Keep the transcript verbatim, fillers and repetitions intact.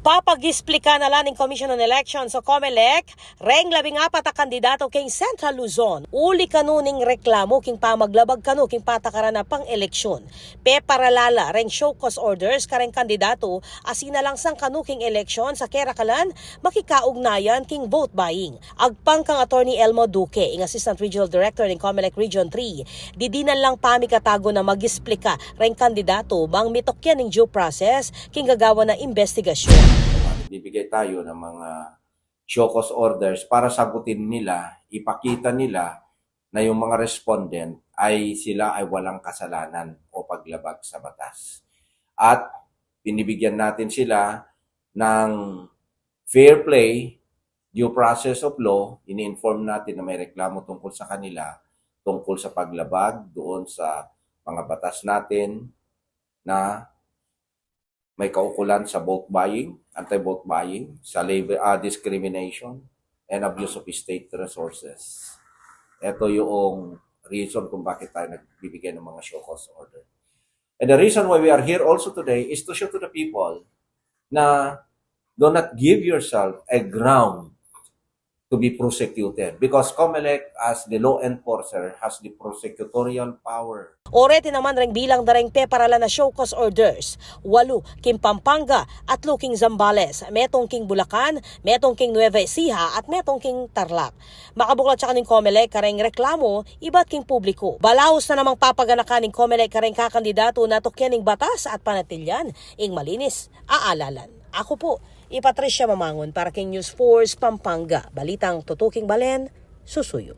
Papagisplika na la ning Commission on Elections o COMELEC reng labing apat a kandidato king Central Luzon uli kanu ning reklamu king pamaglabag kanu king patakaran a pang-eleksyun. Peparala la reng show cause orders kareng kandidato a sinalangsang kanu king eleksyon sa kerakalan makikaugnayan king vote buying. Agpang kang Attorney Elmo Duque, ing Assistant Regional Director ning COMELEC Region three, didinan lang pamikatagun a magisplika reng kandidato bang mitukyan ning due process king gagawan a imbestigasyon. Bibigay tayo ng mga show cause orders para sagutin nila, ipakita nila na yung mga respondent ay sila ay walang kasalanan o paglabag sa batas. At binibigyan natin sila ng fair play, due process of law, ini-inform natin na may reklamo tungkol sa kanila, tungkol sa paglabag doon sa mga batas natin na may kaukulan sa vote buying, anti-vote buying, sa labor ah, discrimination, and abuse of state resources. Ito yung reason kung bakit tayo nagbibigay ng mga show cause order. And the reason why we are here also today is to show to the people na do not give yourself a ground to be prosecuted because COMELEC, as the law enforcer, has the prosecutorial power. Oreti naman reng bilang da reng peparalan a show cause orders, walu king Pampanga, atlu king Zambales, metung king Bulacan, metung king Nueva Ecija at metung king Tarlac. Makabuklat ya kanu ning COMELEC kareng reklamu ibat king publiku. Balaus na namang papaganakan ning COMELEC kareng kakandidato na tukyan ning batas at panatilyan ing malinis a alalan. Aku pu i Patricia Mamangun para king News Force Pampanga, balitang tutuking balen, susuyu.